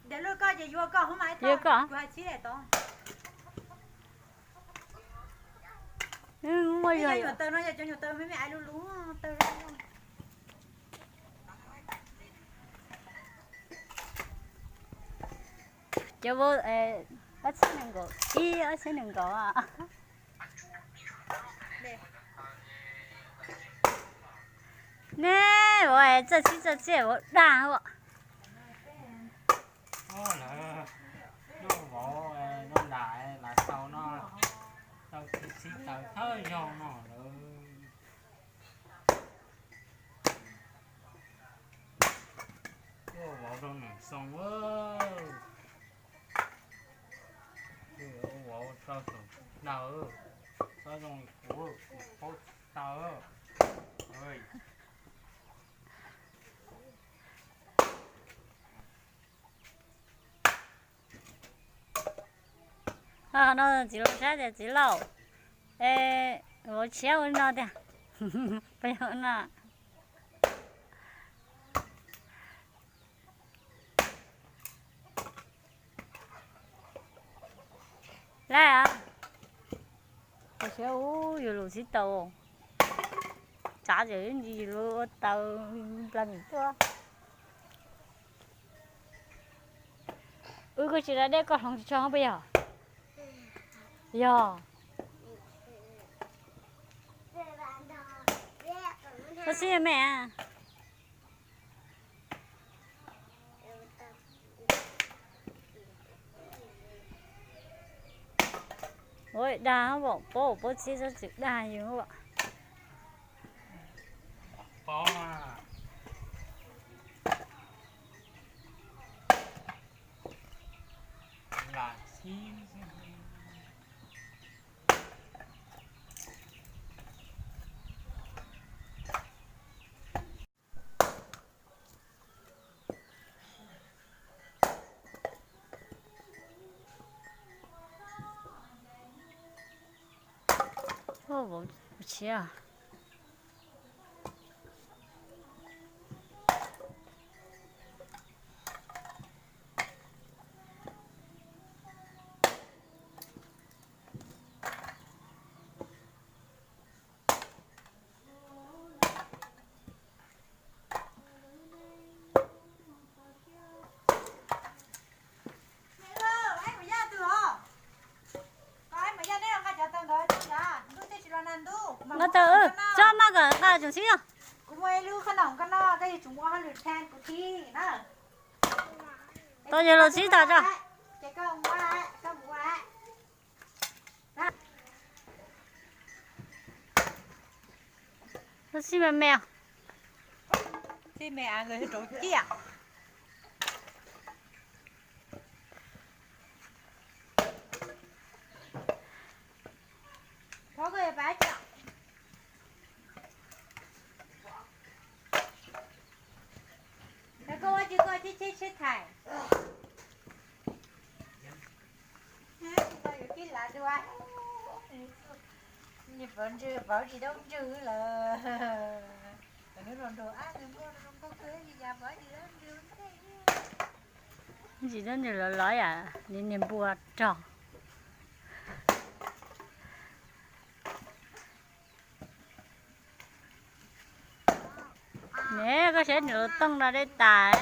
Ntawm lub koj ces yuav koj hov mas, yuav koj, kuv hais txhib daim tod. Nyuam taws no yog cov nyuam taws me me aiv lug lug taws. Cov vauv, ob txhiab nees nkaum ib, ob txhiab nees nkaum. Ne, ua txawj txhib txawj txhiab vauv dag. Lawv noj vauv noj nram lav tau no, tau txhib txhib taws thawj zaug no lawm. Ua vauv rau nram xoo, ua vauv rau saum daws, txhob zoo li kuv, kuv paub tsis tau. Qhov no txiv laus saib tias txiv laus, vauv tshiab ua li no tiag. Peb no. Lawm, koj saib, ub, yus lus txhib taws, tsav ces ib ntsis yus lus ua taws nplog nim tuaj. Wb kuj tsis da dej koj hloov tsis tshua puas yog? Yog. Koj xib me me. Ua dag, paub paub txhib txhob txwm dag yus. Ua vauv tshiab. No taw, txhob maj kom nqa tsoom xib os. Tau yog los xib tas tso. Xib me me. Xib me a nkawd rau ciaj. Thov koj pab ciaj. Koj ua tsis koj tib tsheb tsheb thais. Koj yuav kib lav dua. Nws pov ntswg pov tsis dab ntswg lawm. Ntsis dab ntswg los los yam li niag npua rog. Ne koj saib nws los tooj no dej tas.